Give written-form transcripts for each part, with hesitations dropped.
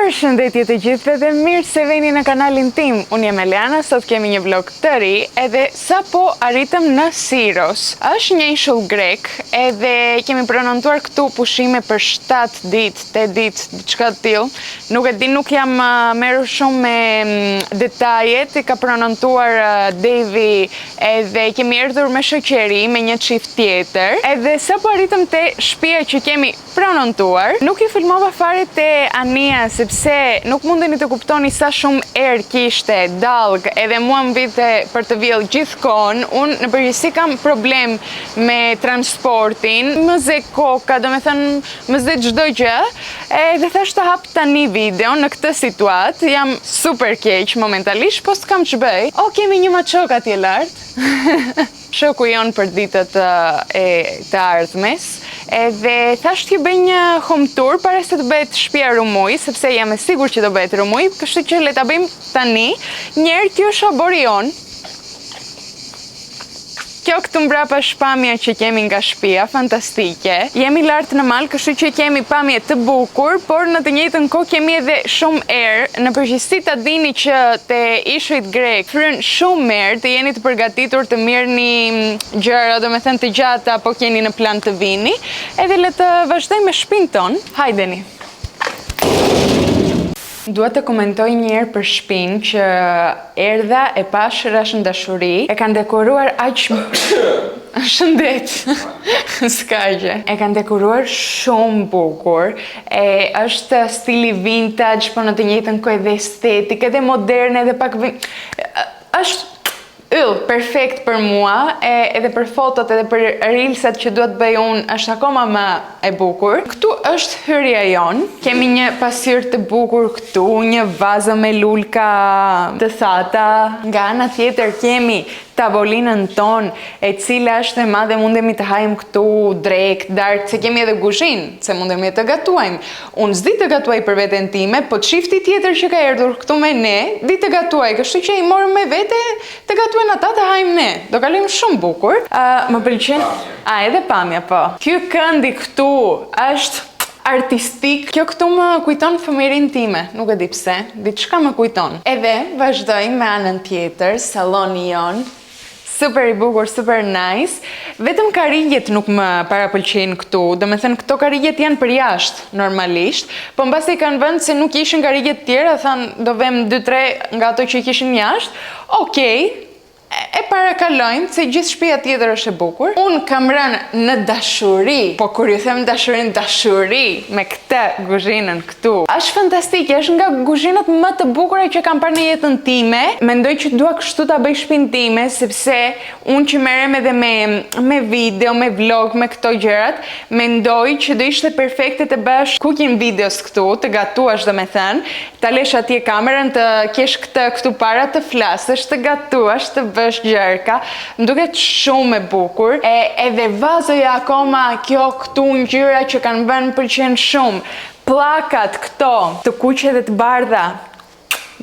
Përshëndetje të gjithëve dhe mirë se vini në kanalin tim. Unë jam Eliana, sot kemi një vlog të ri edhe sapo arritëm në Siros. Është një ishull grek edhe kemi prenotuar këtu pushime për 7 ditë, 8 ditë, diçka të tillë. Nuk e di, nuk jam merrur shumë me mm, detajet, i ka prenotuar Devi edhe kemi erdhur me shoqëri, me një çift tjetër. Edhe sapo arritëm te shtëpia që kemi prenotuar. Nuk ju filmova fare te anija sepse nuk mundeni të kuptoni sa shumë erë kishte, dallgë, edhe mua më vinte për të vjellë gjithë kohën. Unë në përgjithësi kam problem me transportin, më zë koka, domethënë më zë çdo gjë. Edhe thashë të hap tani video në këtë situatë, jam super keq momentalisht, po s'kam ç'bëj. O, kemi një maçok atje lart. Shoku jonë për ditët e të ardhmes, edhe thashë t'ju bëj një home tour para se të bëhet shtëpia rrëmujë, sepse jam e sigurt që do bëhet rrëmujë, kështu që le ta bëjmë tani. Njëherë kjo është oborri jonë. Kjo këtu mbrapa është pamja që kemi nga shtëpia, fantastike. Jemi lart në mal, kështu që kemi pamje të bukur, por në të njëjtën kohë kemi edhe shumë erë. Në përgjithësi ta dini që te ishujt grek fryn shumë erë, të jeni të përgatitur të merrni gjëra, domethënë të gjata, po keni në plan të vini. Edhe le të vazhdojmë me shtëpinë tonë. Hajdeni. Dua të komentoj një herë për shtëpinë që erdha e pashë rashë në dashuri. E kanë dekoruar aq Shëndet. S'ka gjë. E kanë dekoruar shumë bukur. E është stili vintage, po në të njëjtën kohë edhe estetik, edhe moderne, edhe pak vin... Është yll, perfekt për mua, e, edhe për fotot, edhe për reelsat që dua të bëj unë, është akoma më e bukur. Këtu është hyrja jonë. Kemi një pasqyrë të bukur këtu, një vazo me lulka të thata. Nga ana tjetër kemi tavolinën tonë, e cila është e madhe, mundemi të hajmë këtu drekë, darkë, se kemi edhe kuzhinë, se mundemi të gatuajmë. Unë s'di të gatuaj për veten time, po çifti tjetër që ka erdhur këtu me ne, di të gatuaj, kështu që i morëm me vete të gatuajnë ata të hajmë ne. Do kalojmë shumë bukur. Uh, më pëlqen. A, edhe pamja, po. Ky këndi këtu është artistik. Kjo këtu më kujton fëmijërinë time, nuk e di pse, diçka më kujton. Edhe vazhdojmë me anën tjetër, salloni jonë. Super i bukur, super nice. Vetëm karigjet nuk më parapëlqejnë këtu. Domethënë këto karigjet janë për jashtë normalisht, po mbase i kanë vënë se nuk ishin karigjet tjera, thanë do vëmë 2-3 nga ato që i kishin jashtë. Okej, e parakalojmë se gjithë shtëpia tjetër është e bukur. Unë kam rënë në dashuri, po kur ju them dashuri, në dashuri me këtë kuzhinën këtu. Është fantastike, është nga kuzhinat më të bukura që kam parë në jetën time. Mendoj që dua kështu ta bëj shtëpinë time, sepse unë që merrem edhe me me video, me vlog, me këto gjërat, mendoj që do ishte perfekte të bësh cooking videos këtu, të gatuash domethënë, ta lesh atje kamerën, të kesh këtë këtu para të flasësh, të gatuash, të bësh gjërka. Më duket shumë e bukur. E edhe vazoja akoma kjo këtu ngjyra që kanë vënë më pëlqen shumë. Pllakat këto, të kuqe dhe të bardha.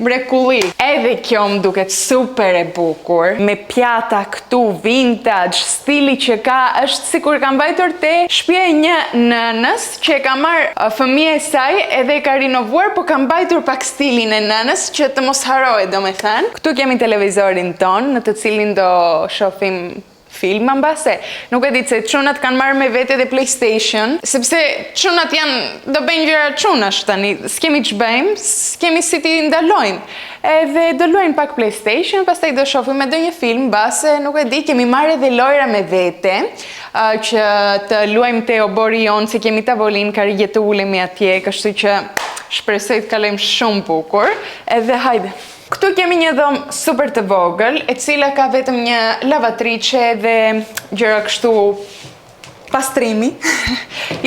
Mrekulli. Edhe kjo më duket super e bukur, me pjata këtu vintage, stili që ka është sikur kam vajtur te shtëpia e një nënës që e ka marrë fëmija e saj edhe e ka rinovuar, po ka mbajtur pak stilin e nënës që të mos harrohet domethënë. Këtu kemi televizorin tonë në të cilin do shohim filma mbase. Nuk e di se çunat kanë marrë me vete dhe PlayStation, sepse çunat janë do bëjnë gjëra çunash tani, s'kemi ç'bëjmë, s'kemi si t'i ndalojmë. Edhe do luajnë pak PlayStation, pastaj do shohim edhe një film, mbase, nuk e di, kemi marrë edhe lojra me vete, që të luajmë te oborri jonë, se kemi tavolinë, karrige të ulemi atje, kështu që shpresoj të kalojmë shumë bukur. Edhe hajde. Këtu kemi një dhomë super të vogël, e cila ka vetëm një lavatriçe dhe gjëra kështu pastrimi,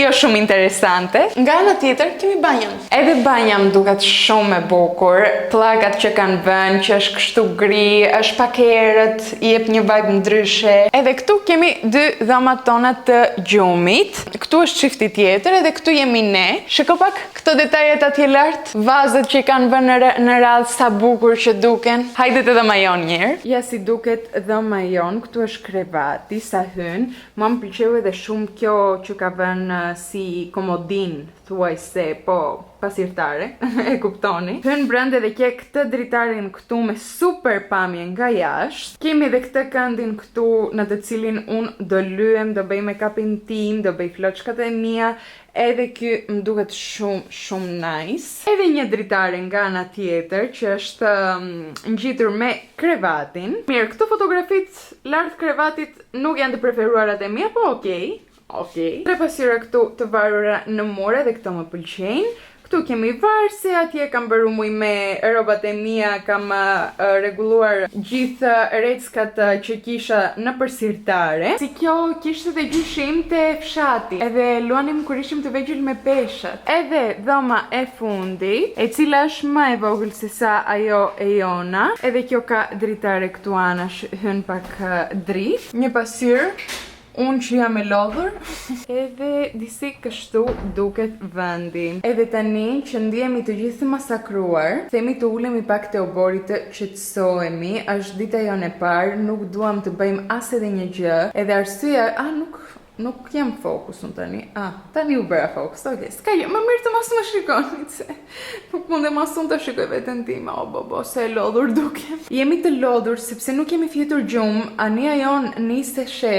jo shumë interesante. Nga ana tjetër kemi banjën. Edhe banja më duket shumë e bukur, pllakat që kanë vënë, që është kështu gri, është pak errët, i jep një vibe ndryshe. Edhe këtu kemi dy dhomat tona të gjumit. Këtu është çifti tjetër edhe këtu jemi ne. Shiko pak Këto detajet atje lart, vazët që i kanë vënë në, në radhë sa bukur që duken. Hajde te dhoma jonë një herë. Ja si duket dhoma jonë, këtu është krevati, sa hyn. Mua më pëlqeu edhe shumë kjo që ka vënë si komodinë. Thuajse po pa sirtare, e kuptoni. Hyn brenda dhe ke këtë dritaren këtu me super pamje nga jashtë. Kemi edhe këtë këndin këtu në të cilin unë do lyhem, do bëj make-upin tim, do bëj floçkat e mia, edhe ky më duket shumë shumë nice. Edhe një dritare nga ana tjetër që është ngjitur me krevatin. Mirë, këto fotografitë lart krevatit nuk janë të preferuarat e mia, po okay. Ok. Tre pasqyra këtu të varura në mur edhe këto më pëlqejnë. Këtu kemi varëse, atje kam bërë rrëmujë me rrobat e mia, kam rregulluar gjithë reckat që kisha nëpër sirtare. Si kjo kishte dhe gjyshi im te fshati, edhe luanim kur ishim të vegjël me peshat. Edhe dhoma e fundit, e cila është më e vogël se sa ajo e jona, edhe kjo ka dritare këtu anash, hyn pak dritë. Një pasqyrë Unë që jam e lodhur, edhe disi kështu duket vendi. Edhe tani që ndihemi të gjithë të masakruar, themi të ulemi pak te oborri të qetësohemi, është dita jonë e parë, nuk duam të bëjmë as edhe një gjë, edhe arsyeja, a nuk nuk jam fokus unë tani, a tani u bëra fokus, ok, s'ka gjë, më mirë të mos më shikoni se nuk mundem as unë të shikoj veten time, o bo bo, se e lodhur dukem. Jemi të lodhur sepse nuk kemi fjetur gjumë, anija jonë niseshe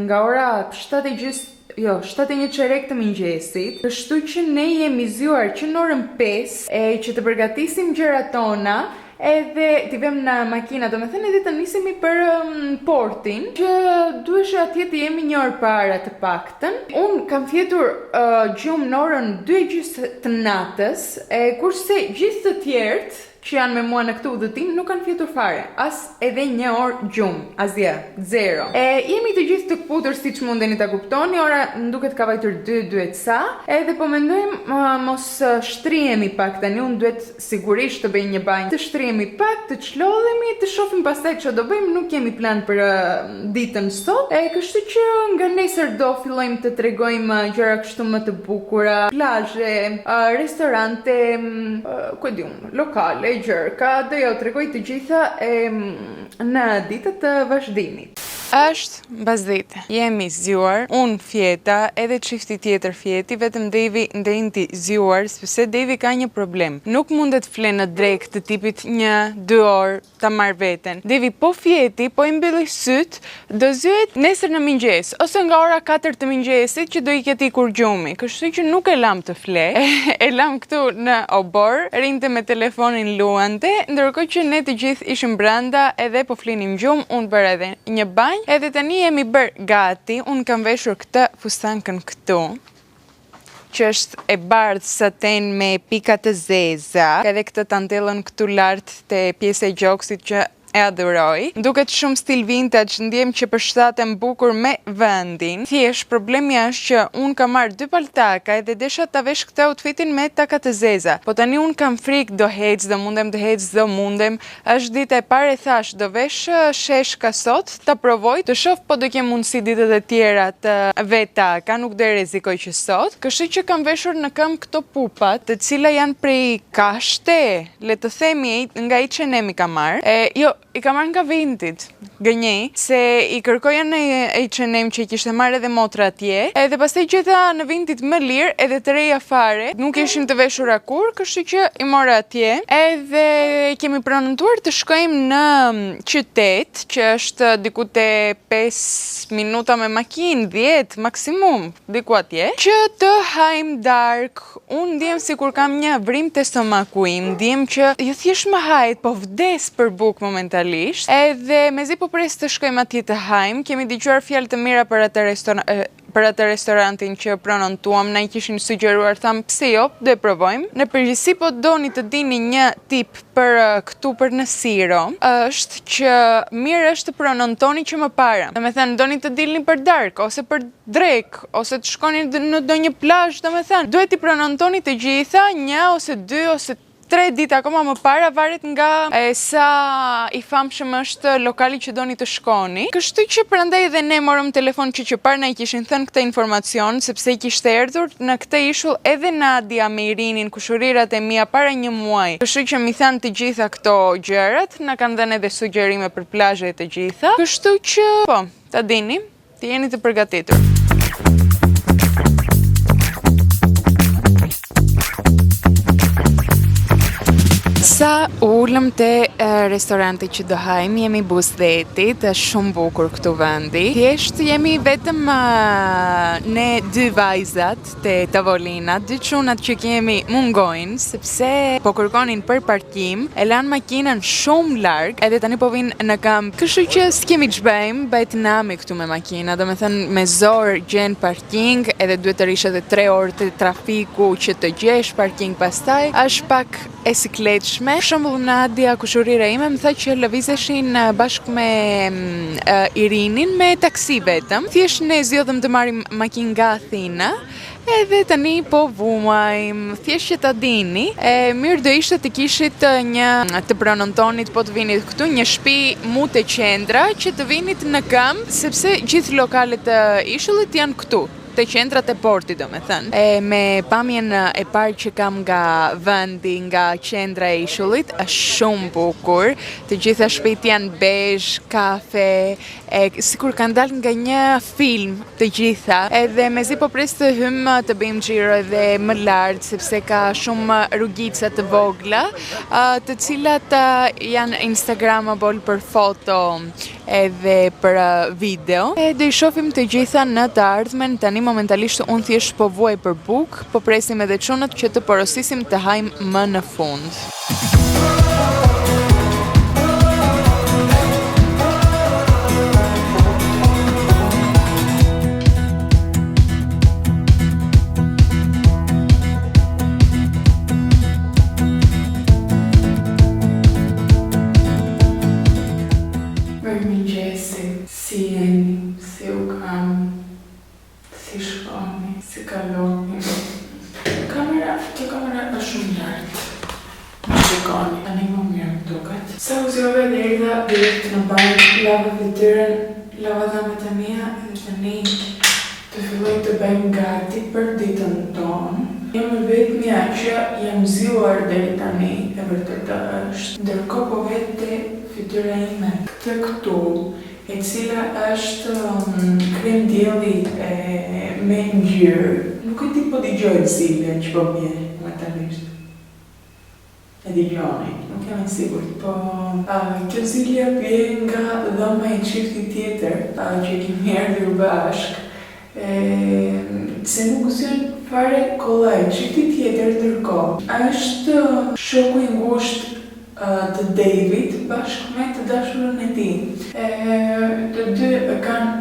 nga ora 7 e gjys, jo, 7 e një çerek të mëngjesit, kështu që ne jemi zgjuar që në orën 5, e që të përgatisim gjërat tona, edhe t'i vëmë në makina, domethënë edhe të nisemi për um, portin, që duheshe atje të jemi një orë para të paktën. Unë kam fjetur uh, gjumë në orën 2 e gjysë të natës, e kurse gjithë të tjerët që janë me mua në këtë udhëtim nuk kanë fjetur fare, as edhe një orë gjumë, asgjë, zero. E jemi të gjithë të këputur siç mundeni ta kuptoni, ora më duket ka vajtur 2, 2 e ca, edhe po mendojmë uh, mos shtrihemi pak tani, unë duhet Sigurisht të bëj një banjë, të shtrihemi pak, të çlodhemi, të shohim pastaj ç'do do bëjmë, nuk kemi plan për ditën sot. E kështu që nga nesër do fillojmë të tregojmë gjëra kështu më të bukura, plazhe, restorante, ku e di unë, lokale, gjërka, do jua tregoj të gjitha e në ditët e vazhdimit. Është mbasdite. Jemi zgjuar, unë fjeta, edhe çifti tjetër fjeti, vetëm Dejvi ndenjti zgjuar, sepse Dejvi ka një problem. Nuk mundet fle në drekë të tipit një, dy orë, ta marrë veten. Dejvi po fjeti, po i mbylli sytë, do zgjohet nesër në mëngjes, ose nga ora 4 të mëngjesit që do i ketë ikur gjumi. Kështu që nuk e lamë të fle, e lamë këtu në oborr, rrinte me telefonin luante, ndërkohë që ne të gjithë ishim brenda edhe po flinim gjumë, unë bëra edhe një banjë, edhe tani jemi bërë gati, unë kam veshur këtë fustankën këtu, që është e bardhë saten me pika të zeza, edhe këtë tantellën këtu lart te pjesa e gjoksit që e adhuroj. Duket shumë stil vintage, ndjem që përshtatem bukur me vendin. Thjesht problemi është që unë kam marrë dy palë taka edhe desha ta vesh këtë outfitin me taka të zeza. Po tani unë kam frikë do hec, do mundem të hec, do mundem, Është dita e parë e thashë do vesh sheshka sot, ta provoj, të shoh po do kem mundësi ditët e tjera të ve taka, nuk do e rrezikoj që sot. Kështu që kam veshur në këmbë këto pupat, të cila janë prej kashte, le të themi nga H&M i kam marrë. E, jo, i kam marrë nga Vinted, gënjej, se i kërkoja në H&M që i kishte marrë edhe motra atje, edhe pastaj gjeta në Vinted më lirë edhe të reja fare, nuk ishin të veshura kurrë, kështu që i mora atje. Edhe kemi prenotuar të shkojmë në qytet, që është diku te 5 minuta me makinë, 10 maksimum, diku atje, që të hajmë darkë. Unë ndjem sikur kam një vrimë te stomaku im, ndjem që jo thjesht më hahet, po vdes për bukë momentalisht. Edhe mezi po pres të shkojmë atje të hajmë, kemi dëgjuar fjalë të mira për atë restorant për atë restorantin që prenotuam, na i kishin sugjeruar, thamë pse jo, do e provojmë. Në përgjithësi po doni të dini një tip për këtu për në Siro, është që mirë është të prenotoni që më para. Domethënë, doni të dilni për darkë, ose për drekë, ose të shkoni në ndonjë plazh, domethënë, duhet t'i prenotoni të gjitha, një ose dy ose tre ditë akoma më para varet nga e, sa i famshëm është lokali që doni të shkoni. Kështu që prandaj edhe ne morëm telefon që që parë na i kishin thënë këtë informacion, sepse i kishte erdhur në këtë ishull edhe Nadia me Irinin, kushurirat e mia para një muaji. Kështu që m'i thanë të gjitha këto gjërat, na kanë dhënë edhe sugjerime për plazhe e të gjitha. Kështu që po, ta dini. Të jeni të përgatitur. Sa u ulëm te restoranti që do hajmë, jemi buzë detit, është shumë bukur këtu vendi. Thjesht jemi vetëm ne dy vajzat te tavolina, dy çunat që kemi mungojnë sepse po kërkonin për parkim, e lanë makinën shumë larg, edhe tani po vijnë në këmbë. Kështu që s'kemi ç'bëjmë, bëhet nami këtu me makina, domethënë me zor gjen parking, edhe duhet të rrish edhe 3 orë te trafiku që të gjesh parking pastaj, është pak e sikletshme. Për shembull Nadia, kushërira ime, më tha që lëvizeshin bashkë me Irinin me taksi vetëm. Thjesht ne zgjodhëm të marrim makinë nga Athina, edhe tani po vuajmë. Thjesht që ta dini, e mirë do ishte të kishit një të prenotonit po të vinit këtu një shtëpi mu te qendra që të vinit në këmbë, sepse gjithë lokalet e ishullit janë këtu te qendra te porti domethënë. E me pamjen e parë që kam nga vendi, nga qendra e ishullit, është shumë bukur. Të gjitha shtëpitë janë bezh, kafe, e sikur kanë dalë nga një film të gjitha. Edhe mezi po pres të hym të bëjmë xhiro edhe më lart, sepse ka shumë rrugica të vogla, të cilat janë instagramable për foto edhe për video. E do i shohim të gjitha në të ardhmen, tani momentalisht unë thjesht po vuaj për bukë, po presim edhe çunat që të porosisim të hajmë më në fund. Mirëmëngjesi, si jeni, si u kam, si shkoni, si kaloni. Kamera, kjo kamera është shumë lart. Më shikoni, tani më mirë më duket. Sa u zgjova dhe erdha direkt në banjë, lava fytyrën, lava dhëmbët e mia dhe tani të filloj të bëjmë gati për ditën tonë. Jam e vetmja që jam zgjuar deri tani, e vërteta është. Ndërkohë po vë te fytyra ime këtë këtu, e cila është krem dielli me ngjyrë. Nuk e di po dëgjohet zilja që po bie momentalisht. E dëgjoni, nuk jam e sigurt, po kjo zilja bie nga dhoma e çiftit tjetër që kemi erdhur bashkë, e se nuk zgjohen fare kollaj. Çifti tjetër ndërkohë është shoku i ngushtë të David bashkë me të dashurën e tij. E të dy e kanë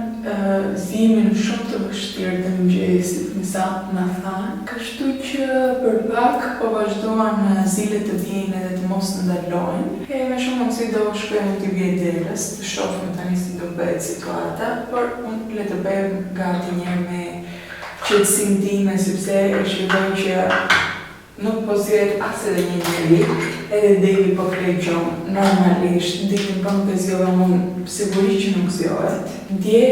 zgjimin shumë të vështirë të mëngjesit, me sa na thanë, kështu që për pak po vazhduan zilet të bijnë edhe të mos ndalojnë, e me shumë mundësi do shkoj unë t'i bie derës, të shohim tani si do bëhet situata, por unë le të bëhem gati njëherë me qetësinë time sepse e shikoj që Nuk po zgjohet as edhe një njeri, edhe Dejvi po fle gjumë, normalisht, ditën po nuk e zgjova unë, sigurisht që nuk zgjohet. Dje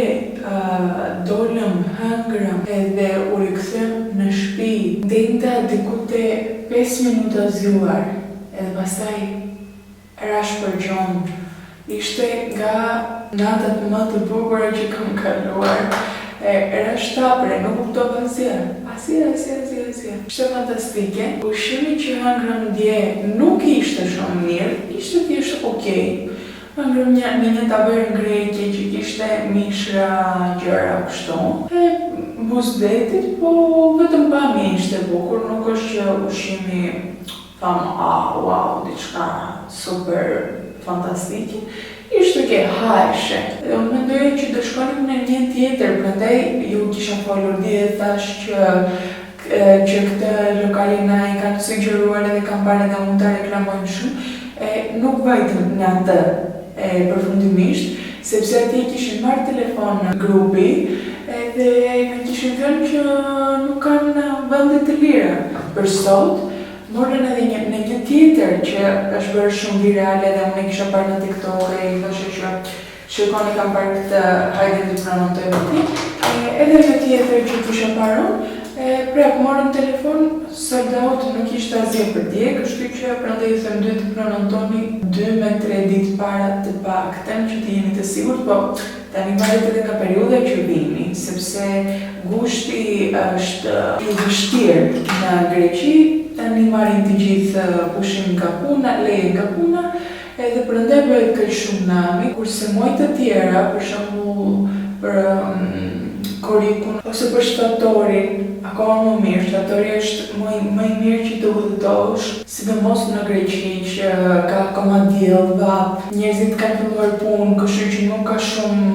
dolëm, hëngrëm edhe u rikthyem në shpi, ndenjta diku te pesë minuta zgjuar edhe pastaj Rashë për gjumë. Ishte nga natat më të bukura që kam kaluar. E rashë tapre, nuk kuptova asgjë. Asgjë, asgjë, asgjë, asgjë. Ishte fantastike. Ushqimi që hëngrëm dje nuk ishte shumë mirë, ishte thjesht ok. Hëngrëm një në një tavernë greke që kishte mishra, gjëra kështu. E buzë detit, po vetëm pamja ishte e bukur, nuk është që ushqimi Thamë ah wow diçka super fantastike, ishte ok hajshe. Dhe unë mendoja që do shkonim në një tjetër, prandaj ju kisha folur dje dhe thashë që që këtë lokalin na e kanë sugjeruar edhe kam parë edhe unë ta reklamojnë shumë, e nuk vajtëm në atë e përfundimisht, sepse atje kishin marrë telefon grupi edhe na kishin thënë që nuk kanë vende të lira për sot, Morën edhe një në një tjetër që është bërë shumë virale dhe unë e kisha parë në TikTok e i thosha që shikoni kam parë këtë hajde të prenotojmë atje. E edhe një tjetër që kisha parë unë, e prap morën telefon sold out nuk ishte asgjë për dje, kështu që prandaj ju them duhet të prenotoni 2 me 3 ditë para të paktën që të jeni të sigurt, po Tani varet edhe nga periudha që vini, sepse gushti është i vështirë në Greqi. tani marrin të gjithë pushim nga puna, leje nga puna, edhe prandaj bëhet kaq shumë nami, kurse muaj të tjera, për shembull për korrikun ose për shtatorin, akoma më mirë, shtatori është më më i mirë që të udhëtosh, sidomos në Greqi që ka akoma diell, vapë, njerëzit kanë filluar punë, kështu që nuk ka shumë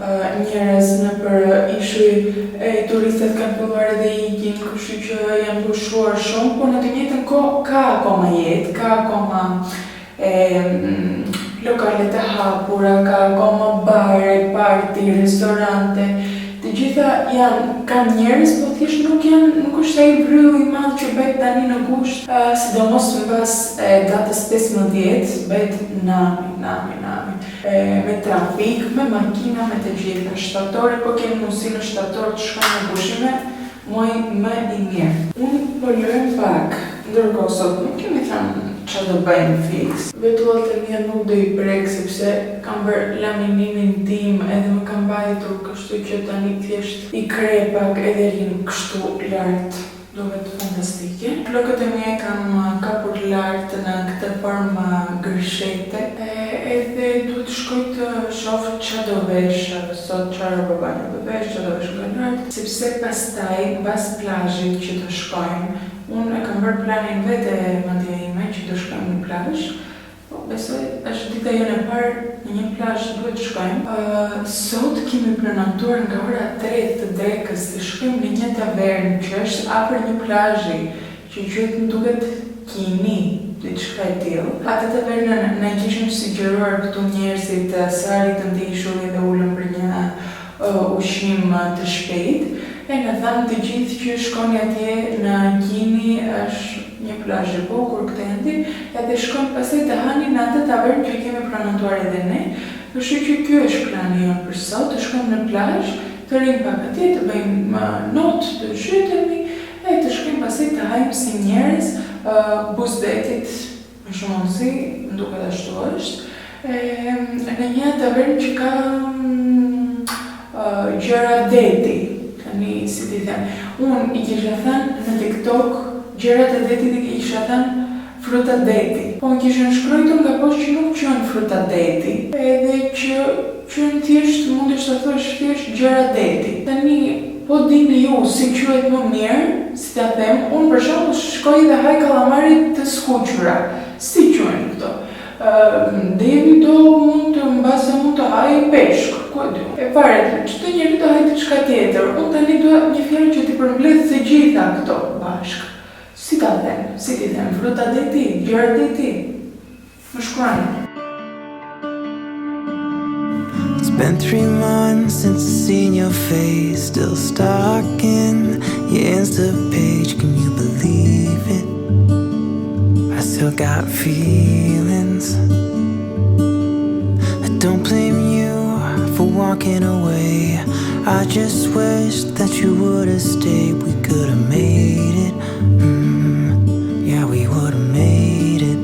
njerëz nëpër ishuj, e turistët kanë filluar edhe ikin, kështu që janë pushuar shumë, por në të njëjtën kohë ka akoma jetë, ka akoma e lokale të hapura, ka akoma bare, party, restorante, të gjitha janë, kanë njerëz, po thjesht nuk janë, nuk është ai vrylli i madh që bëhet tani në gusht, sidomos mbas datës 15, bëhet nami, nami, nami. Me trafik, me makina, me të gjitha. Shtatori, po kemi mundësi në shtator të shkojmë në pushime, muaj më i mirë. Unë po luhem pak, ndërkohë sot nuk kemi thënë ça do bëjmë fiks. Vetullat e mia nuk do i prek sepse kam bërë laminimin tim edhe më ka mbajtur, kështu që tani thjesht i kreh pak edhe rrinë kështu lart. Duket fantastike. Flokët e mia i kam kapur lart në këtë formë gërshete. Edhe duhet të shkoj të shoh ça do vesh sot, ça rroba banje do vesh, ça do vesh nga lart, sepse pastaj mbas plazhit që do shkojmë, unë e kam bërë planin vetë e mendja ime që do shkojmë në plazh, Po, besoj është dita jonë e parë në një plazh duhet të shkojmë. Sot kemi prenotuar nga ora 3 të drekës të shkojmë në një tavernë që është afër një plazhi që quhet më duket Kini, diçka e tillë. Atë tavernën na e kishin sugjeruar këtu njerëzit sa arritëm te ishulli dhe ulëm për një ushqim të shpejtë. E na thanë të gjithë që shkoni atje në Kini, është një plazh i bukur këtej edhe shkojmë pastaj të hani në atë tavernë që kemi prenotuar edhe ne. Kështu që ky është plani jonë për sot, të shkojmë në plazh, të rrimë pak atje, të bëjmë not, të zhytemi e të shkojmë pastaj të hajmë si njerëz buzë detit, me shumë mundësi, më duket ashtu është, e, në një tavernë që ka gjëra deti, tani si t'i them, unë i kisha thënë në TikTok gjërat e detit i kisha thënë fruta deti, po më kishin shkruajtur nga poshtë që nuk quhen fruta deti, edhe që quhen thjesht mundesh ta thuash thjesht gjëra deti. Tani po dini ju si quhet më mirë, si ta them, unë për shembull shkoj dhe haj kallamari të skuqura, si quhen këto? Devi do mund të mbase mund të hajë peshk, ku e di unë. E varet, çdo njeri do hajë diçka tjetër. Unë tani dua një fjalë që t'i përmbledh të gjitha këto bashkë. Si ta them, si t'i them, fruta deti, gjëra deti. Më shkruani. It's been 3 months since I've seen your face, still stuck in your Insta page. Can you believe it? I still got feelings. I don't blame you for walking away. I just wish that you would've stayed. We could've made it. Yeah, we would've made it.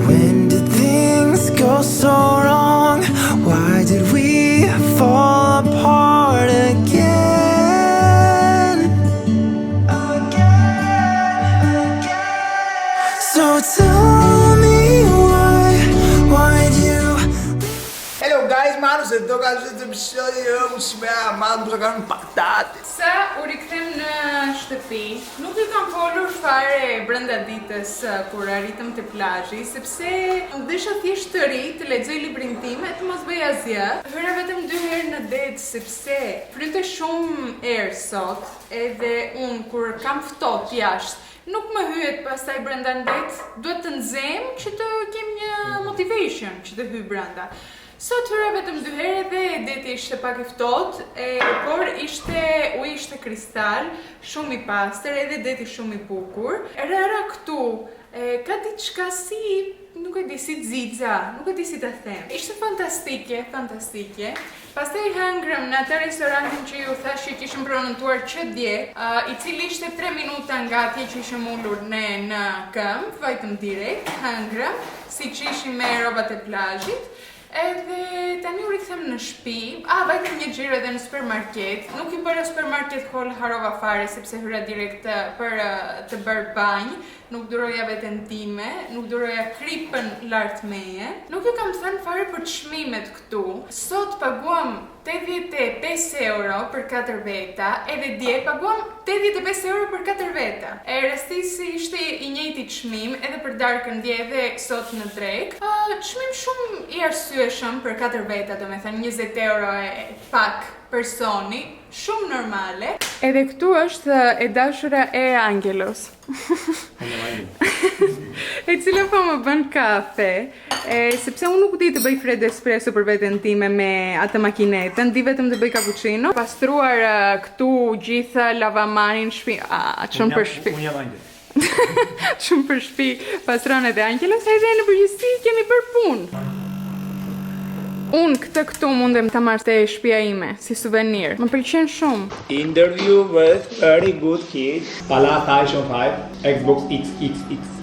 When did things go so wrong? Why did we fall apart again? Again, again. So tell me why, why'd you? Hello guys, Manos εδώ, καλώς ήρθατε στο επεισόδιο μου σήμερα, μάλλον που θα κάνουμε πατάτες. Sa u rikthem në shtëpi, nuk i kam folur fare brenda ditës kur arritëm te plazhi, sepse desha thjesht të ri, të lexoj librin tim e të mos bëj asgjë. Hyra vetëm dy herë në det sepse fryte shumë erë sot, edhe unë kur kam ftohtë jashtë, nuk më hyhet pastaj brenda në det, duhet të nxehem që të kem një motivation që të hyj brenda. Sot hyra vetëm dy herë dhe deti ishte pak i ftohtë, e, por ishte uji ishte kristal, shumë i pastër, edhe deti shumë i bukur. Rëra këtu e, ka diçka si, nuk e di, si xixa, nuk e di si ta them. Ishte fantastike, fantastike. Pastaj hëngrëm në atë restorantin që ju thash që kishim prenotuar që dje, i cili ishte 3 minuta nga atje që ishim ulur ne në këmbë, vajtëm direkt, hëngrëm, siç ishim me rrobat e plazhit. Edhe tani u rikthem në shtëpi. A, vajtëm një xhiro edhe në supermarket. Nuk i bëra supermarket haul, harrova fare sepse hyra direkt për të bërë banjë. Nuk duroja veten time, nuk duroja kripën lart meje. Nuk ju kam thënë fare për çmimet këtu. Sot paguam 85 euro për 4 veta, edhe dje paguam 85 euro për 4 veta. E rastisi ishte i njëjti çmim edhe për darkën dje edhe sot në drekë. Çmim shumë i arsyeshëm për 4 veta, domethënë 20 euro e pak personi, shumë normale. Edhe këtu është e dashura e Angelos. E cila po më bën kafe, e, sepse unë nuk di të bëj freddo espresso për veten time me atë makinetën, di vetëm të bëj cappuccino. Pastruar këtu gjitha lavamanin shtëpi, a çon për shtëpi. Unë jam Angel. Çon për shtëpi, pastron edhe Angelos, edhe në përgjithësi kemi bërë punë. Unë këtë këtu mundem ta marr te shtëpia ime si suvenir. Më pëlqen shumë. Interview with very good kid. PlayStation 5, Xbox XXX.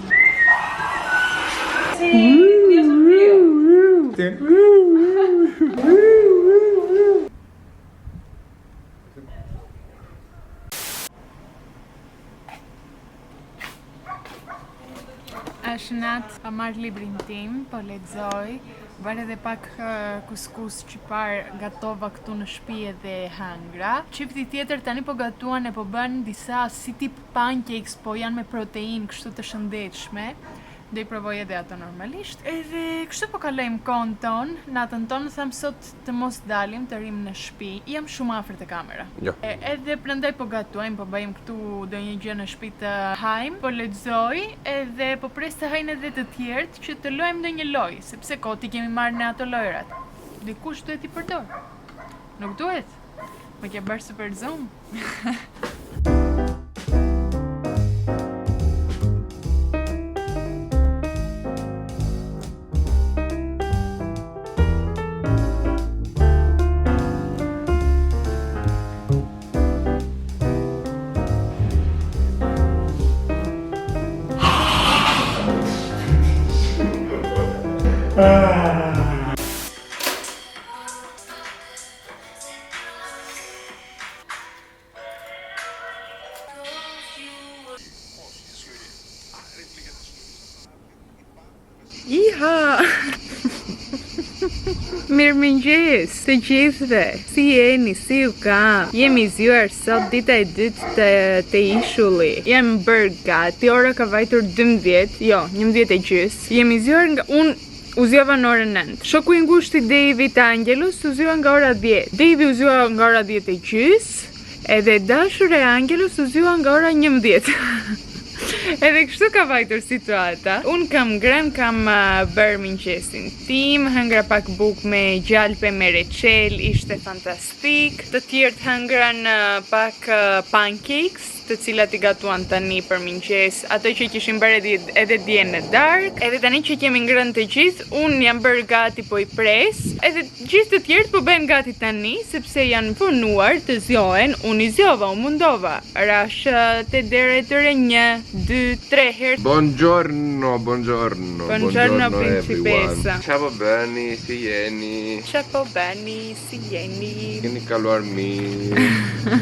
Është natë, pa marrë librin tim, po lexoj, Bëra edhe pak kuskus që parë gatova këtu në shtëpi edhe hëngra. Çifti tjetër tani po gatuan e po bën disa si tip pancakes, po janë me protein kështu të shëndetshme. Do i provoj edhe ato normalisht. Edhe kështu po kalojmë kohën tonë, natën tonë, thamë sot të mos dalim, të rrim në shtëpi. Jam shumë afër te kamera. Jo. E, edhe prandaj po gatuajmë, po bëjmë këtu ndonjë gjë në shtëpi të hajm, po lexoj edhe po pres të hajnë edhe të tjerët që të luajmë ndonjë lojë, sepse kot i kemi marrë ne ato lojrat. Dikush duhet i përdor. Nuk duhet? Më ke bërë super zoom. Iha! Mirëmëngjes të gjithëve. Si jeni, si ju ka? Jemi zgjuar sot dita e dytë te, te ishulli. Jam bërë gati, ora ka vajtur 12, jo, 11 e gjys. Jemi zgjuar nga unë u zgjova në orën 9. Shoku i ngushtë i Davit Angelus u zgjua nga ora 10. Davi u zgjua nga ora 10 e gjys. Edhe e dashura e Angelus u zgjua nga ora 11. Edhe kështu ka vajtur situata. Unë kam ngrënë, kam bërë mëngjesin tim, hëngra pak bukë me gjalpe me reçel, ishte fantastik. Të tjerët hëngrën pak pancakes, të cilat i gatuan tani për mëngjes, ato që kishin bërë edhe, edhe dje në darkë. Edhe tani që kemi ngrënë të gjithë, unë jam bërë gati po i pres. Edhe gjithë të tjerët po bëhen gati tani, sepse janë vonuar të zgjohen. Unë i zgjova, u mundova. Rashë te dera e tyre 1, 2, 3 herë. Buongiorno, buongiorno, Buongiorno, everyone. principessa. Qa po bëni, si jeni? Qa po bëni, si jeni? Keni kaluar mirë.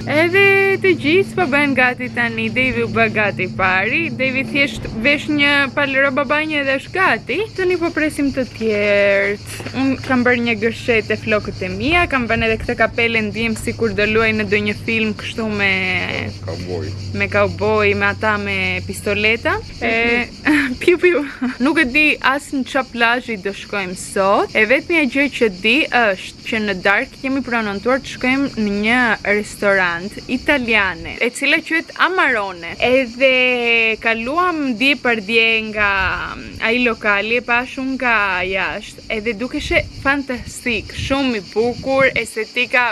Edhe të gjithë po bëhen gati tani. Davi u bë gati pari. Davi thjesht vesh një palë rroba banje edhe është gati. Tani po presim të tjerët. Unë kam bërë një gërshet e flokët e mia, kam vënë edhe këtë kapelen ndjem sikur do luaj në ndonjë film kështu me Cowboy. me cowboy, me ata me pistoleta. E piu piu. Nuk e di as në ça plazhi do shkojmë sot. E vetmja gjë që di është që në darkë kemi prenotuar të shkojmë në një restorant italiane, e cila quhet Amarone. Edhe kaluam dje për dje nga ai lokali, e pash unë nga jashtë, edhe dukeshe fantastik, shumë i bukur, estetika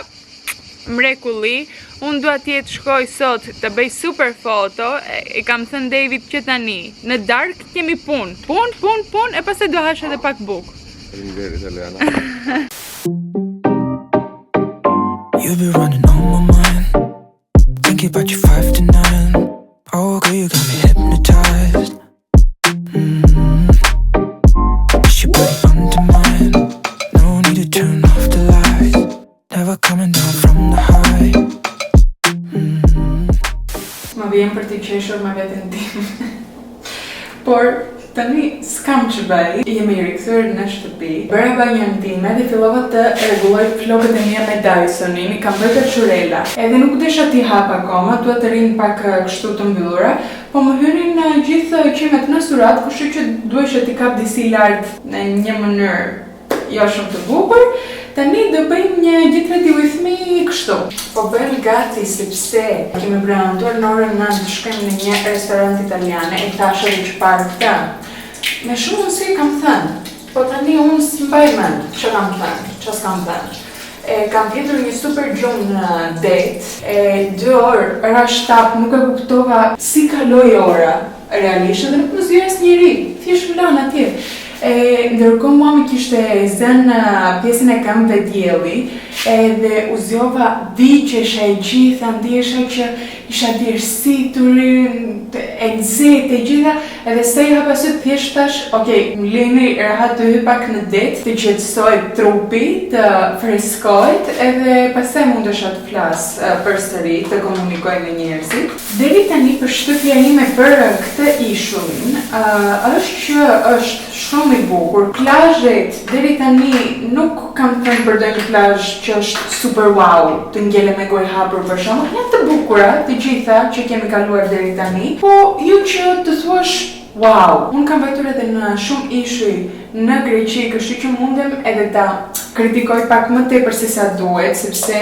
mrekulli. Unë dua të jetë shkoj sot të bëj super foto, e kam thënë David që tani, në darkë kemi punë, punë, punë, punë, e pastaj do hash edhe pak bukë. Faleminderit Eliana. You be running on my mind. Thinking about you 5 to 9. Oh, girl, you got me hypnotized. Push your body onto mine. No. prishur me veten time. Por tani s'kam ç'bëj. Jemi rikthyer në shtëpi. Bëra banjën time dhe fillova të rregulloj flokët e mia me Dysonin, i kam bërë kaçurela. Edhe nuk desha t'i hap akoma, dua të rrinë pak kështu të mbyllura, po më hynin gjithë qimet në surrat, kështu që duhesha t'i kap disi lart në një mënyrë jo shumë të bukur. Tani do bëjmë një get ready with me kështu. Po bëjmë gati sepse kemi prenotuar në orën 9 të shkojmë në një restorant italiane, e thashë edhe që parë këtë. Me shumë mundësi kam thënë, po tani unë s'mbaj mend që kam thënë, që s'kam thënë. E kam fjetur një super gjumë në det, e dy orë rash tap, nuk e kuptova si kaloi ora realisht edhe nuk më zgjoi asnjeri, thjesht më lanë atje. E ndërkohë mua më kishte zënë pjesën e këmbëve dielli, edhe u zgjova diqesha e gjitha, ndjesha që isha djersitur, e nxehtë e gjitha, edhe sa i hapa sytë thjesht thash, ok, më lini rahat të hyj pak në det, të qetësohet trupi, të freskohet, edhe pastaj mundesha të flas përsëri, të komunikoj me njerëzit. Deri tani përshtypja ime për këtë ishullin është që është shumë i bukur. Plazhet deri tani nuk kam thënë për ndonjë plazh që është super wow, të ngele me gojë hapur për shembull. Janë të bukura të gjitha që kemi kaluar deri tani, po jo që të thuash wow. Unë kam vajtur edhe në shumë ishuj në Greqi, kështu që mundem edhe ta kritikoj pak më tepër se sa duhet, sepse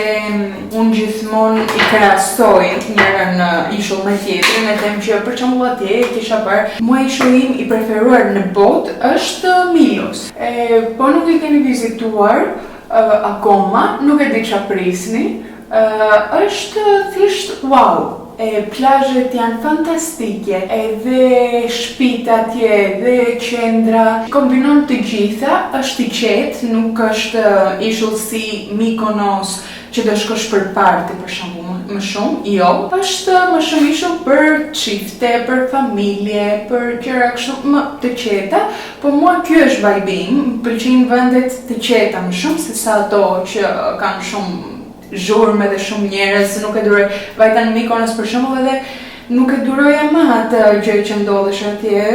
unë gjithmonë i krahasoj njërën ishull me tjetrin, e them që për shembull atje kisha parë, mua ishulli im i preferuar në botë është Milos. E, po nuk e keni vizituar akoma, nuk e di ça prisni, është thjesht wow. E plazhet janë fantastike, edhe shtëpitë atje, edhe qendra, kombinon të gjitha, është i qetë, nuk është ishull si Mykonos që do shkosh për party për shembull më shumë, jo. Është më shumë ishull për çifte, për familje, për gjëra kështu më të qeta, po mua ky është vibe im, më pëlqejnë vendet të qeta më shumë se sa ato që kanë shumë zhurmë edhe shumë njerëz, nuk e duroj. Vajta në Mykonos për shembull edhe nuk e duroja më atë gjë që ndodhesh atje,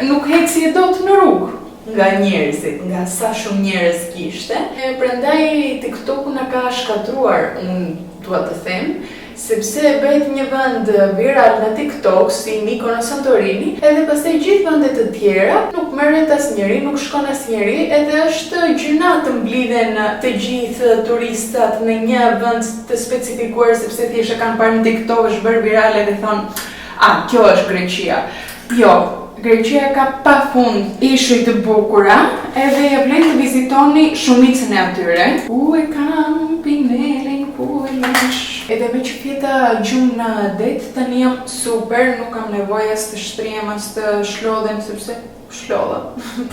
nuk ecje dot në rrugë nga njerëzit, nga sa shumë njerëz kishte. E prandaj TikToku na ka shkatruar, unë dua të them, sepse bëhet një vend viral në TikTok si Mykonos Santorini, edhe pastaj gjithë vendet të tjera nuk merret asnjëri, nuk shkon asnjëri, edhe është gjynah të mblidhen të gjithë turistat në një vend të specifikuar sepse thjesht e kanë parë në TikTok, është bërë viral edhe thonë, a, kjo është Greqia. Jo, Greqia ka pafund ishuj të bukura, edhe ja vlen të vizitoni shumicën e atyre. Ku e kam pinelin, ku e lash? Edhe me që fjeta gjumë në det, tani jam super, nuk kam nevojë as të shtrihem, as të shlodhem, sepse shlodha,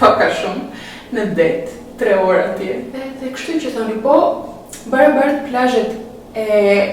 pak a shumë, në det, 3 orë atje. Edhe kështu që thoni, po, barabart plazhet e,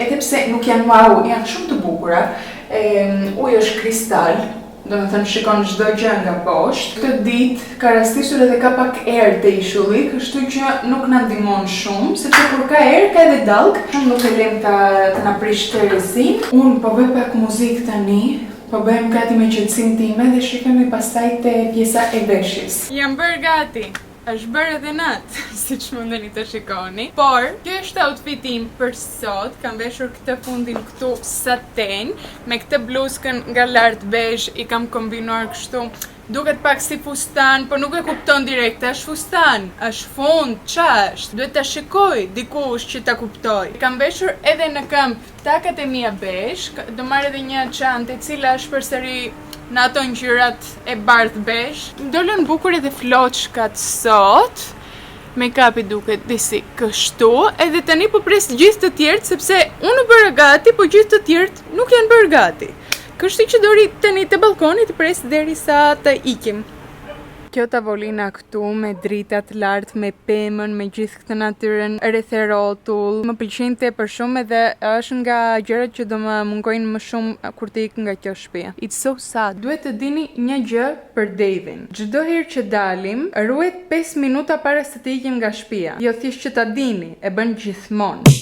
edhe pse nuk janë wow, janë shumë të bukura, e, uji është kristal, do me thënë shikon çdo gjë nga poshtë. Këtë ditë ka rastisur edhe ka pak erë te ishulli, kështu që nuk na ndihmon shumë, sepse kur ka erë ka edhe dallg, shumë nuk e lëm ta të na prish tërësinë. Unë po bëj pak muzikë tani, po bëhem gati me qetësinë time dhe shihemi pastaj te pjesa e veshjes. Jam bërë gati. Është bërë edhe natë, siç mundeni të shikoni. Por, kjo është outfiti im për sot. Kam veshur këtë fundin këtu saten, me këtë bluzkën nga lart bezh i kam kombinuar kështu. Duket pak si fustan, po nuk e kupton direkt, është fustan, është fund, ça është? Duhet ta shikoj dikush që ta kuptoj. Kam veshur edhe në këmbë takat e mia bezh, do marr edhe një çantë e cila është përsëri në ato ngjyrat e bardh bezh. Më dolën bukur edhe floçkat sot. Make-upi duket disi kështu, edhe tani po pres gjithë të tjerët sepse unë u bëra gati, po gjithë të tjerët nuk janë bërë gati. Kështu që do rri tani te ballkoni të pres derisa të ikim. Kjo tavolina këtu me dritat lart, me pemën, me gjithë këtë natyrën rreth e rrotull, më pëlqejnë tepër shumë edhe është nga gjërat që do më mungojnë më shumë kur të ik nga kjo shtëpi. It's so sad. Duhet të dini një gjë për Davin. Çdo herë që dalim, ruhet 5 minuta para se të ikim nga shtëpia. Jo thjesht që ta dini, e bën gjithmonë.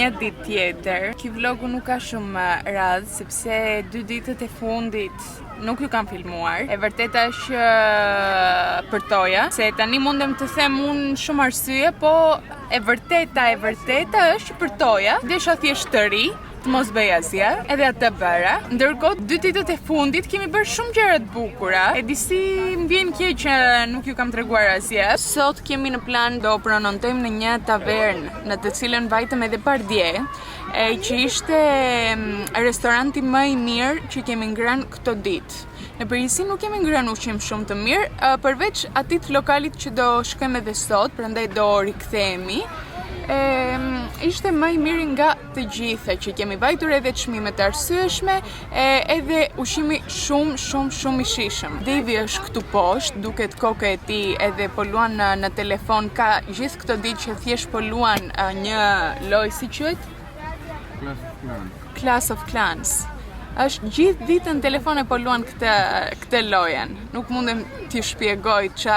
një ditë tjetër. Ky vlogu nuk ka shumë radhë sepse dy ditët e fundit nuk ju kam filmuar. E vërteta është që përtoja, se tani mundem të them unë shumë arsye, po e vërteta e vërteta është që përtoja. Desha thjesht të rri, të mos bëj asgjë, edhe atë bëra. Ndërkohë, dy ditët e fundit kemi bërë shumë gjëra të bukura. E disi më vjen keq që nuk ju kam treguar asgjë. Sot kemi në plan do prenotojmë në një tavernë në të cilën vajtëm edhe pardje, e që ishte restoranti më i mirë që kemi ngrënë këto ditë. Në përgjithësi nuk kemi ngrënë ushqim shumë të mirë, përveç atij të lokalit që do shkojmë edhe sot, prandaj do rikthehemi. E, ishte më i miri nga të gjitha që kemi vajtur edhe çmime të arsyeshme, e, edhe ushqimi shumë shumë shumë i shijshëm. Devi është këtu poshtë, duket koka e tij edhe po luan në, në telefon, ka gjithë këto ditë që thjesht po luan një lojë si quhet? Clash of Clans. Clash of Clans. Është gjithë ditën në telefon e po luan këtë këtë lojën. Nuk mundem t'i shpjegoj ça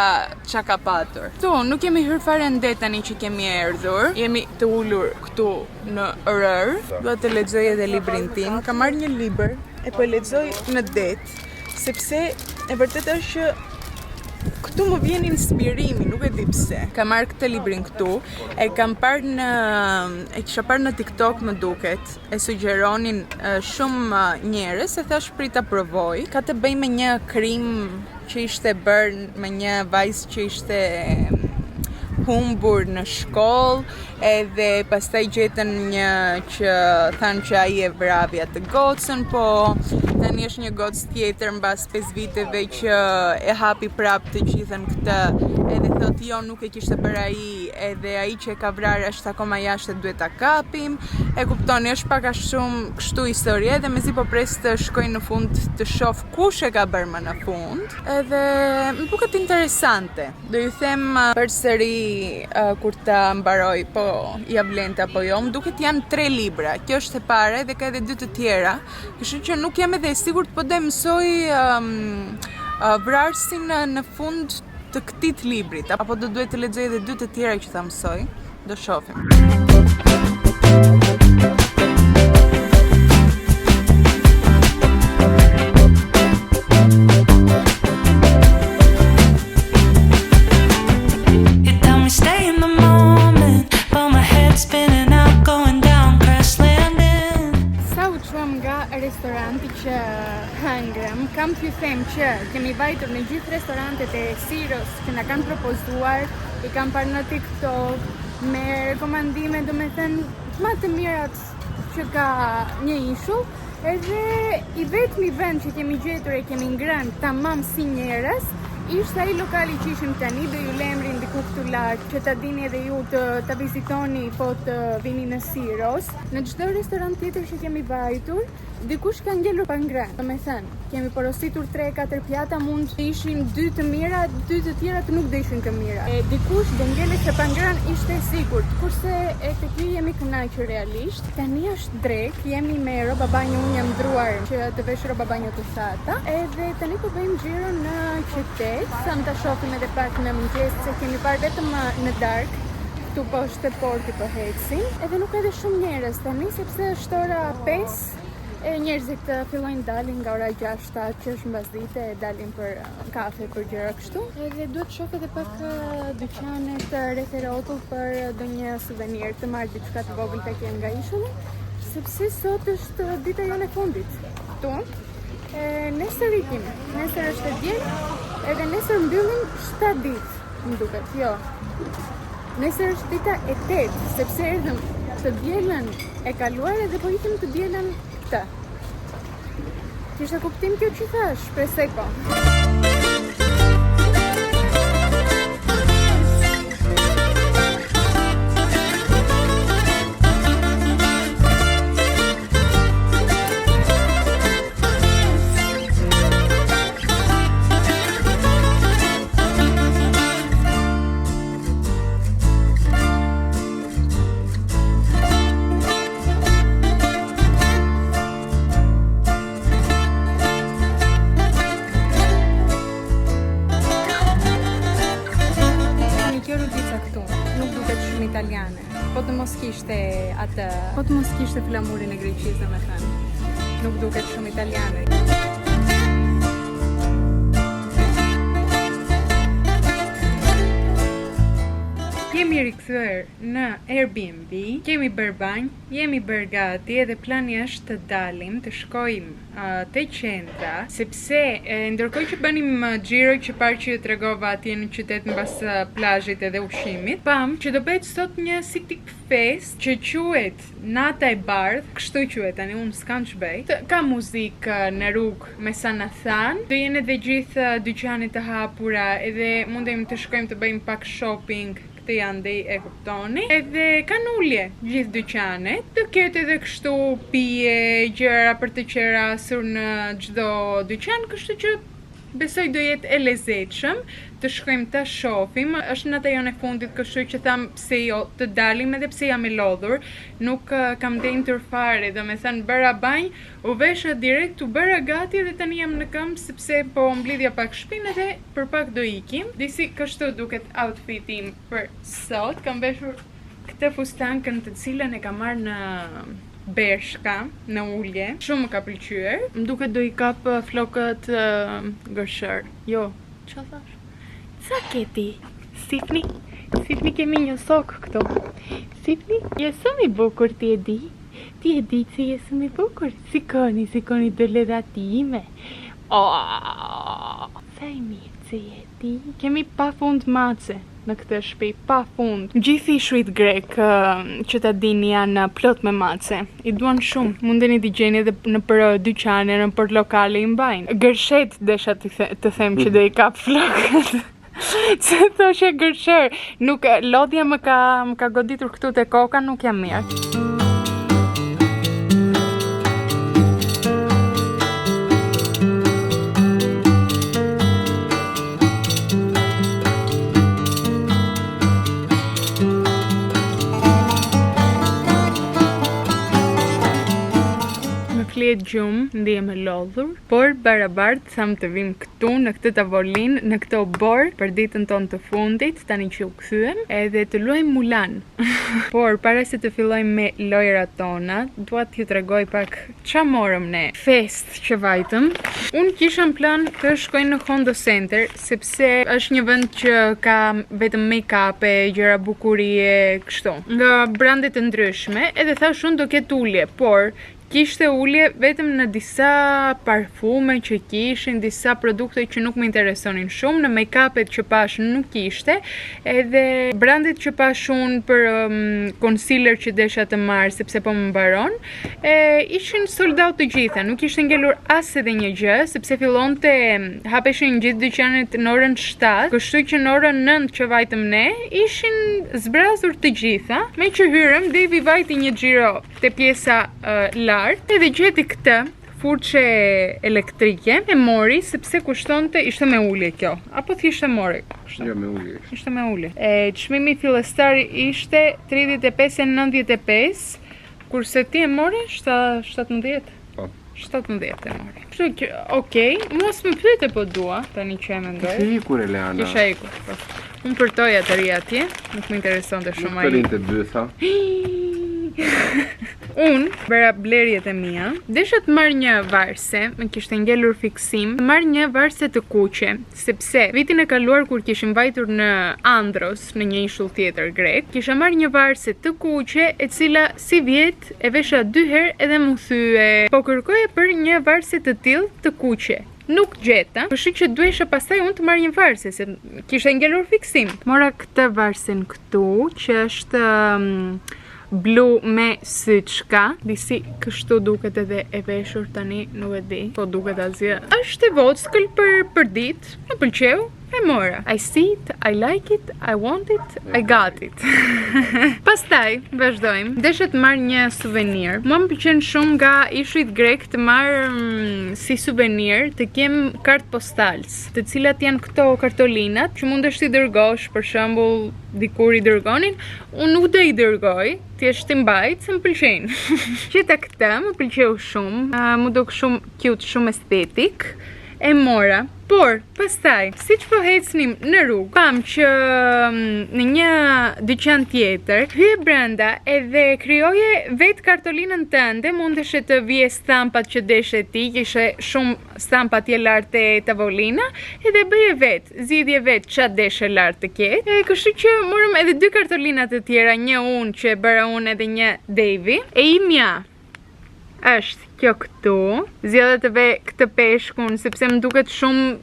ça ka patur. Këtu nuk kemi hyrë fare në det tani që kemi erdhur. Jemi të ulur këtu në rërë. Dua të lexoj edhe librin tim. Kam marrë një libër e po e lexoj në det, sepse e vërteta është që këtu më vjen inspirimi, nuk e di pse. Kam marrë këtë librin këtu, e kam parë në e kisha parë në TikTok më duket, e sugjeronin shumë njerëz, e thash prit ta provoj. Ka të bëjë me një krim që ishte bërë me një vajzë që ishte humbur në shkollë, edhe pastaj gjetën një që thanë që ai e vravi atë gocën, po tani është një gocë tjetër mbas 5 viteve që e hapi prap të gjithën këtë, edhe thotë jo nuk e kishte bërë ai, edhe ai që e ka vrarë është akoma jashtë e duhet ta kapim. E kuptoni, është pak a shumë kështu historia edhe mezi po pres të shkoj në fund të shoh kush e ka bërë më në fund. Edhe më duket interesante. Do ju them përsëri kur ta mbaroj, po ia vlente apo jo. Më duket janë tre libra. Kjo është e para dhe ka edhe dy të tjera. Kështu që nuk jam edhe e sigurt, po do e mësoj um, vrarësin në, në fund të këtij të librit, apo do duhet të lexoj edhe dy të tjera që ta mësoj. Do shohim. You tell me stay in the moment, but my head's spinning out, going down, crash landing. Sa u çuam nga restoranti që hëngrëm, kam t'ju them që kemi vajtur në gjithë restorantet e Siros që na kanë propozuar, i kam parë në TikTok, me rekomandime, domethënë, më të mirat që ka një ishull, edhe i vetmi vend që kemi gjetur e kemi ngrënë tamam si njerëz, ishte ai lokali që ishim tani, do ju lë emrin diku këtu lart, që ta dini edhe ju të ta vizitoni po të vini në Siros. Në çdo restorant tjetër që kemi vajtur, dikush ka ngelur pa ngrënë. Domethënë, kemi porositur 3-4 pjata, mund të ishin dy të mira, dy të tjerat nuk do ishin të mira. E dikush do ngeleshte pa ngrënë ishte e sigurt, kurse e te ky jemi kënaqur realisht. Tani është drekë, jemi me rroba banjo, unë jam ndruar që të vesh rroba banjo të thata. Edhe tani po bëjmë xhiro në qytet, sa ta shohim edhe pak në mëngjes, se kemi parë vetëm në darkë. Këtu poshtë te porti po ecim. Edhe nuk ka edhe shumë njerëz tani sepse është ora 5 e njerëzit fillojnë dalin nga ora 6 7 që është mbasdite e dalin për kafe për gjëra kështu. Edhe duhet të shoh edhe pak dyqanet rreth e rrotull për ndonjë suvenir, të marr diçka të vogël ta kem nga ishulli, sepse sot është dita jonë e fundit këtu. E nesër ikim, nesër është e diel, edhe nesër mbyllim 7 ditë, më duket, jo. Nesër është dita e 8, sepse erdhëm të dielën e kaluar edhe po ikim të dielën këtë. Kishte kuptim kjo që thash, shpresoj po. mos kishte atë, po të mos kishte flamurin e Greqisë, domethënë. Nuk duket shumë italiane. Jemi rikthyer në Airbnb, kemi bërë banjë, jemi bërë gati edhe plani është të dalim, të shkojmë uh, te qendra, sepse e, ndërkohë që bënim xhiro që parë që ju tregova atje në qytet mbas plazhit edhe ushqimit, pamë që do bëhet sot një si tip festë që quhet Nata e Bardhë, kështu quhet tani unë s'kam ç'bëj. Ka muzikë në rrugë me sa na thanë, do jenë edhe gjithë dyqanet të hapura edhe mundemi të shkojmë të bëjmë pak shopping këtej andej e kuptoni. Edhe kanë ulje gjithë dyqanet, do ketë edhe kështu pije, gjëra për të qerasur në çdo dyqan, kështu që besoj do jetë e lezetshëm të shkojmë ta shohim. Është nata jonë e fundit, kështu që thamë pse jo të dalim edhe pse jam e lodhur, nuk kam ndenjtur fare, domethënë bëra banjë, u vesha direkt, u bëra gati dhe tani jam në këmbë sepse po mblidhja pak shpinë edhe për pak do ikim. Disi kështu duket outfiti im për sot. Kam veshur këtë fustankën të cilën e kam marrë në Bershka në ulje. Shumë më ka pëlqyer. Më duket do i kap flokët gërshër. Jo, ça thash? Ca ke ti? Sifni? Sifni kemi një sok këtu. Sifni, je shumë i bukur ti e di. Ti e di që je shumë i bukur. Shikoni, shikoni dëlledha time. Oh, sa i mirë që je ti. Kemi pa fund mace në këtë shtëpi, pa fund. Gjithë ishujt grek që ta dini janë plot me mace. I duan shumë. Mundeni t'i gjeni edhe nëpër dyqane, nëpër lokale i mbajnë. Gërshet desha të, the, të them që do i kap flokët. Se thoshe gërshër, nuk lodhja më ka më ka goditur këtu te koka, nuk jam mirë. Më flihet gjumë, ndihem e lodhur, por barabartë thamë të vim këtu në këtë tavolinë, në këtë oborr për ditën tonë të fundit, tani që u kthyem, edhe të luajmë Mulan. Por para se të fillojmë me lojërat tona, dua t'ju tregoj pak ça morëm ne. Festë që vajtëm. Unë kisha në plan të shkoj në Hondo Center, sepse është një vend që ka vetëm make-up e gjëra bukurie kështu. Nga brande të ndryshme, edhe thash unë do ketë ulje, por Kishte ulje vetëm në disa parfume që kishin, disa produkte që nuk më interesonin shumë, në make-upet që pash nuk kishte, edhe brandet që pash unë për um, concealer që desha të marr sepse po më mbaron, e, ishin sold out të gjitha, nuk ishte ngelur as edhe një gjë, sepse fillonte hapeshin gjithë dyqanet në orën 7, kështu që në orën 9 që vajtëm ne, ishin zbrazur të gjitha. Meqë hyrëm, Devi vajti një xhiro te pjesa lart edhe gjeti këtë furçe elektrike e mori sepse kushtonte ishte me ulje kjo apo thjesht e mori kështu jo me ulje ishte ishte me ulje e çmimi fillestar ishte 35.95 kurse ti e more 17 po 17 e mori kështu që okay mos më pyete po dua tani që e mendoj kisha ikur Eleana kisha ikur po. Unë përtoja të rrija atje, nuk më interesonte shumë ai. Nuk të rinte bytha. Unë bëra blerjet e mia. Desha të marr një varse, më kishte ngelur fiksim, të marr një varse të kuqe, sepse vitin e kaluar kur kishim vajtur në Andros, në një ishull tjetër grek, kisha marrë një varse të kuqe, e cila sivjet e vesha dy herë edhe m'u thye. Po kërkoja për një varse të tillë të kuqe. Nuk gjeta, kështu që duhesha pastaj unë të marr një varse, se kishte ngelur fiksim. Mora këtë varsen këtu, që është um, blu me syçka. Disi kështu duket edhe e veshur tani, nuk e di, po duket asgjë. Është e vockël për për ditë, më pëlqeu, e mora. I see it, I like it, I want it, I got it. Pastaj, vazhdojmë. Desha të marr një suvenir. Mua më pëlqen shumë nga ishujt grek të marr mm, si suvenir të kem card postals, të cilat janë këto kartolinat që mundesh t'i dërgosh, për shembull, dikur i dërgonin, unë nuk do i dërgoj, thjesht i mbaj se më pëlqejnë. Gjeta këtë, më pëlqeu shumë, uh, m'u duk shumë cute, shumë estetik. E mora. Por, pastaj, siç po ecnim në rrugë, pamë që mm, në një dyqan tjetër, hyje brenda edhe krijoje vetë kartolinën tënde, mundeshe të vije stampat që deshe ti, kishe shumë stampa atje lart te tavolina, edhe bëje vetë, zgjidhje vetë ça deshe lart të ketë. E kështu që morëm edhe dy kartolina të tjera, një unë që e bëra unë edhe një Devi. E imja është kjo këtu. Zgjodha të ve këtë peshkun sepse më duket shumë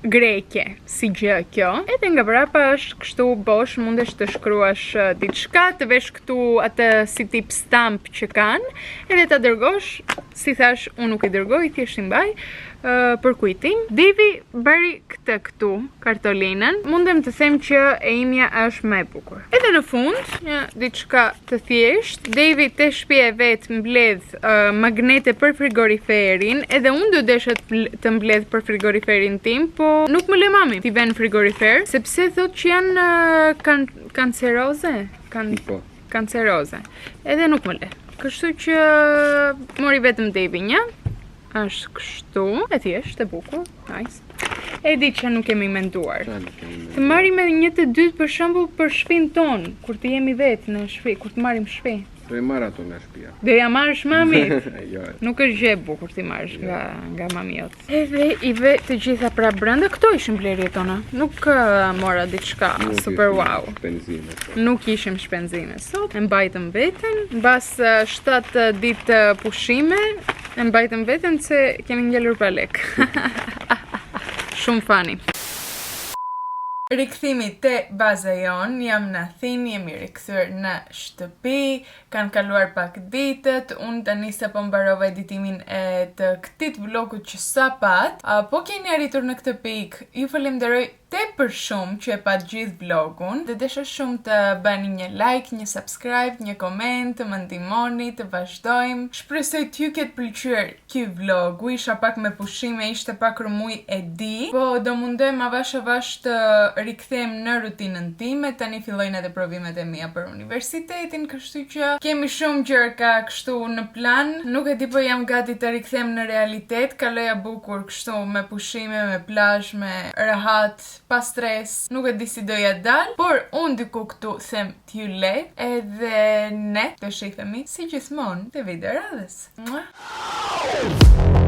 greke si gjë kjo. Edhe nga prapa është kështu bosh, mundesh të shkruash eh, diçka, të vesh këtu atë si tip stamp që kanë, edhe ta dërgosh, si thash, unë nuk e dërgoj, thjesht i mbaj eh, për kujtim. Devi bëri këtë këtu, kartolinën. Mundem të them që e imja është më e bukur. Edhe në fund, një diçka të thjeshtë, Devi te shtëpia e vet mbledh uh, magnete për frigoriferin, edhe unë do desha të, të mbledh për frigoriferin tim, po nuk më le mami t'i ve në frigorifer, sepse thotë që janë uh, kan kanceroze, kan po. kanceroze. Edhe nuk më le. Kështu që mori vetëm Devi një. Është kështu, e thjeshtë, e bukur, nice. E di që nuk kemi menduar. Të marrim edhe një të dytë për shembull për shpinë tonë, kur të jemi vetë në shtëpi, kur të marrim shtëpi. Do i marr ato nga shtëpia. Do ja marrësh mamit? jo. Nuk është gjë e bukur t'i marrësh jo. nga nga mami jot. Edhe i ve të gjitha pra brenda, këto ishin blerjet tona. Nuk uh, mora diçka super wow. Shpenzime. Nuk ishim shpenzime sot. E mbajtëm veten mbas 7 ditë pushime, E mbajtëm veten se kemi ngelur pa lek. Shumë funny. Rikthimi te baza jonë, jam në Athinë, jemi rikthyer në shtëpi, kanë kaluar pak ditët, unë tani sapo mbarova editimin e të këtij vlogut që sa pat. Po keni arritur në këtë pikë, ju falenderoj tepër shumë që e patë gjithë vlogun dhe desha shumë të bëni një like, një subscribe, një koment, të më ndihmoni, të vazhdojmë. Shpresoj t'ju ketë pëlqyer ky vlog. Isha pak me pushime, ishte pak rrëmujë e di, po do mundohem avash avash të rikthehem në rutinën time. Tani fillojnë edhe provimet e mia për universitetin, kështu që kemi shumë gjëra kështu në plan. Nuk e di po jam gati të rikthehem në realitet, kaloja bukur kështu me pushime, me plazh, me rehat, pa stres, nuk e di si do ja dal, por unë diku këtu them t'ju le, edhe ne të shihemi si gjithmonë te video e radhës. Mua!